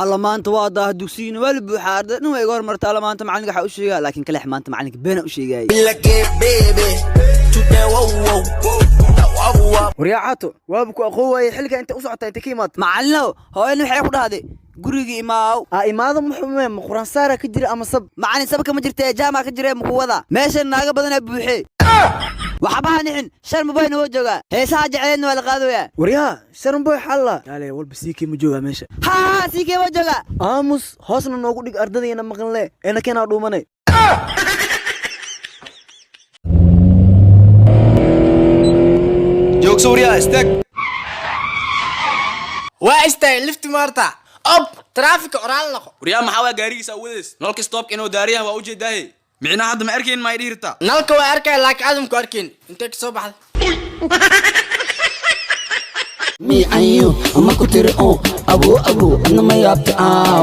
Alla, maanta waa daah, dugsigina waa la buuxaa, arday dhan waa iga hormarta. Alla, maanta macalinka waxaa u sheegaa, laakiin kalex maanta macalinka beena u sheegayay. Waryaa Caato, waaba ku aqoon waayey. Xilka inta u socota, inta ka imaad? Macalinow, hooyana waxay ku dhahday gurigii imaaw. Aa imaado, muxume ma quraan saara ka jira ama sab? Macalin, sabka ma jirta ee jaamac ka jira ee mukuwada meeshan naaga badanaa buuxee. Waxbaha nixin, Sharma Boyna woo joogaa, heesaha jecleedna waa la qaadayaa. Waryaa, Sharan Boy xalla yaale walba siikii ma joogaa meesha? Haa, siikee woo joogaa. Aamus, hoosna noogu dhig, ardadayna maqanle eena keenaa dhuumane. Joogso waryaa, istaag. Waa istaagay, lifti maarta ob traafika oraal noqo. Waryaa, maxaa waa gaarigiisa awadeys? Nalka stopka inuu daariyaha waa ujeedaahe, micnaha hadda ma arkayn ma idhihi rabtaa? Nalka waa arkaya, laakiin adamku arkayn. Intee kasoo baxday? Me and you, ama ku tiri abu abu adna ma yaabta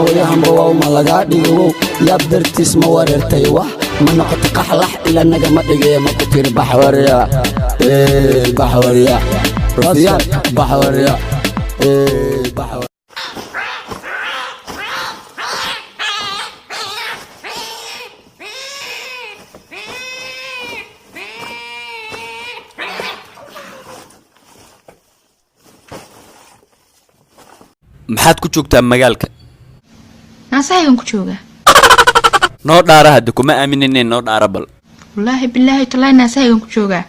waryahanba wow ma lagaa dhigo yaab dartiis ma wareertay, wax ma noqoto qaxlax ila naga ma dhige, ma ku tiri baxwarya baxwarya rufiyaan baxwarya baxwarya. Maxaad ku joogtaa magaalka? Naasahaygan ku joogaa. Noo dhaara hadda, kuma aaminine, noo dhaara bal. Wallaahi, bilaahi, tallaahi, naasahaygan ku joogaa.